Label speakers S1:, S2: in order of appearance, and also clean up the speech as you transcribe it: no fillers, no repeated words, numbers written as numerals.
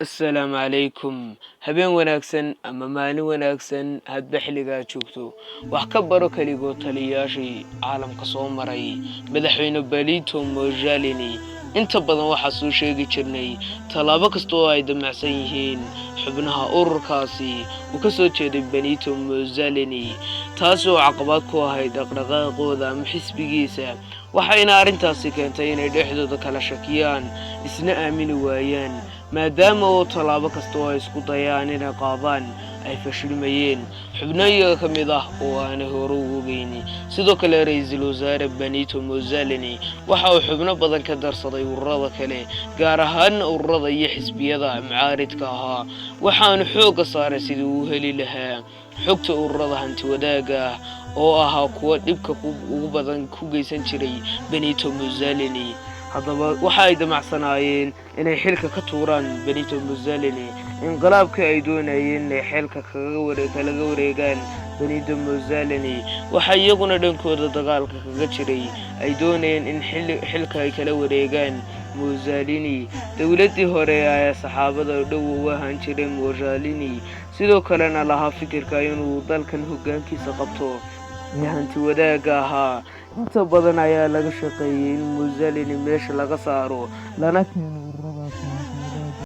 S1: Assalaamu calaykum. Habeen wanaagsan ama maalin wanaagsan hadba xilligaa joogto. Wax ka baro keligood taliyayaashii caalamka soo maray, Madaxweyne Benito Mussolini. Inta badan waxaa soo sheegi jirnay tallaabo kasta oo ay damacsan yihiin xubnaha ururkaasi uu ka soo jeeday Benito Mussolini, taasi oo caqabad ku ahayd dhaqdhaqaaqooda ama xisbigiisa. Waxayna arrintaasi keentay inay dhexdooda kala shakiyaan, isna aamini waayaan, maadaama oo tallaabo kasta oo ay isku dayaan inay qaadaan ay fashilmayeen xubno iyaga ka mid ah oo aanay hore u ogeyni. Sidoo kale, Ra-iisul Wasaare Benito Mussolini waxa uu xubno badan ka darsaday ururada kale, gaar ahaan ururada iyo xisbiyada mucaaridka ahaa. Waxaanu xoogga saaray sidii uu heli lahaa xogta ururada hanti wadaagga ah oo ahaa kuwa dhibka ugu badan ku geysan jiray Benito Mussolini. Haddaba, waxa ay damacsanaayeen inay xilka ka tuuraan Benito Mussolini. Inqilaabkii ay doonayeen inay xilka kalaga wareegaan Benito Mussolini, waxa iyaguna dhankooda dagaalka kaga jiray ay doonayeen in xilka ay kala wareegaan Mussolini dowladdii hore ee saxaabada dhow u ahaan jiray Mussolini, sidoo kalena lahaa fikirka inuu dalkan hoggaankiisa qabto ee hanti wadaagga ahaa. Inta badan ayaa laga shaqeeyey in Mussolini meesha laga saaro, lana keeno